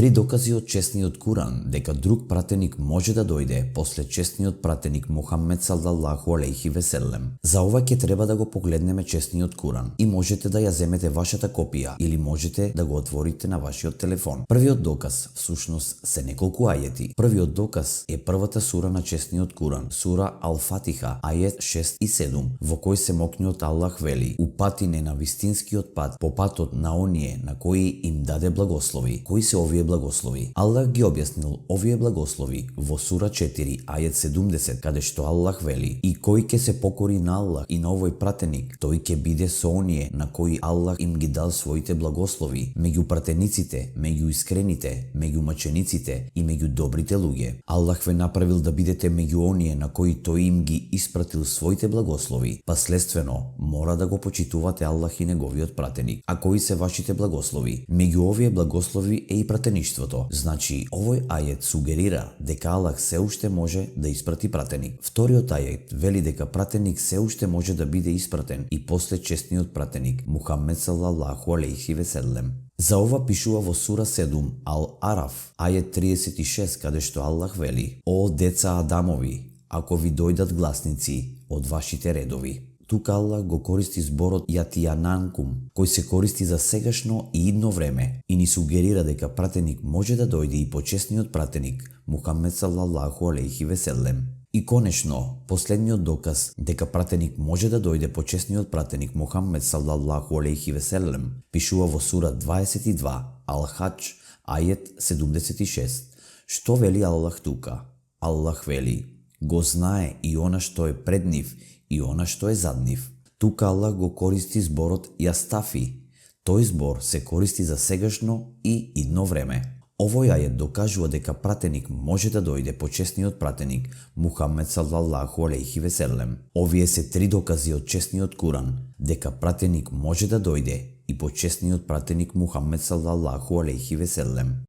Три докази од честниот Куран дека друг пратеник може да дојде после честниот пратеник Мухаммед салаллаху алейхи ве селем. За ова ќе треба да го погледнеме честниот Куран и можете да ја земете вашата копија или можете да го отворите на вашиот телефон. Првиот доказ всушност се неколку ајети. Првиот доказ е првата сура на честниот Куран, сура Ал-Фатиха, ајет 6 и 7, во кој Семокниот Аллах вели: "Упати не на вистинскиот пат, по патот на оние на кои им даде благослови." Кои се овие благослови? Аллах ги објаснил овие благослови во сура 4, ајет 70, каде што Аллах вели: "И кој ќе се покори на Аллах и на овој пратеник, тој ќе биде со оние на кои Аллах им ги дал своите благослови, меѓу пратениците, меѓу искрените, меѓу мачениците и меѓу добрите луѓе." Аллах ве направил да бидете меѓу оние на кои тој им ги испратил своите благослови, па следствено мора да го почитувате Аллах и неговиот пратеник. А кои се вашите благослови? Меѓу овие благослови е и пратеништвото. Значи, овој ајет сугерира дека Аллах се уште може да испрати пратеник. Вториот ајет вели дека пратеник се уште може да биде испратен и после честниот пратеник Мухаммед салаллаху алейхи ве селем. За ова пишува во сура 7 Ал-Араф, ајет 36, каде што Аллах вели: "О деца Адамови, ако ви дојдат гласници од вашите редови." Тука Аллах го користи зборот јатијананкум, кој се користи за сегашно и идно време и ни сугерира дека пратеник може да дојде и почесниот пратеник Мухаммед салаллаху алейхи ве селем. И конечно, последниот доказ дека пратеник може да дојде почесниот пратеник Мухаммед салаллаху алейхи ве селем пишува во сура 22 Ал-Хадж, ајет 76. Што вели Аллах тука? Аллах вели: "Го знае и она што е пред нив и она што е зад нив." Тука Аллах го користи зборот јастафи. Тој збор се користи за сегашно и идно време. Овој ајет докажува дека пратеник може да дојде почесниот пратеник Мухаммед салаллаху алейхи ве селем. Овие се три докази од честниот Куран дека пратеник може да дојде и почесниот пратеник Мухаммед салаллаху алейхи ве селем.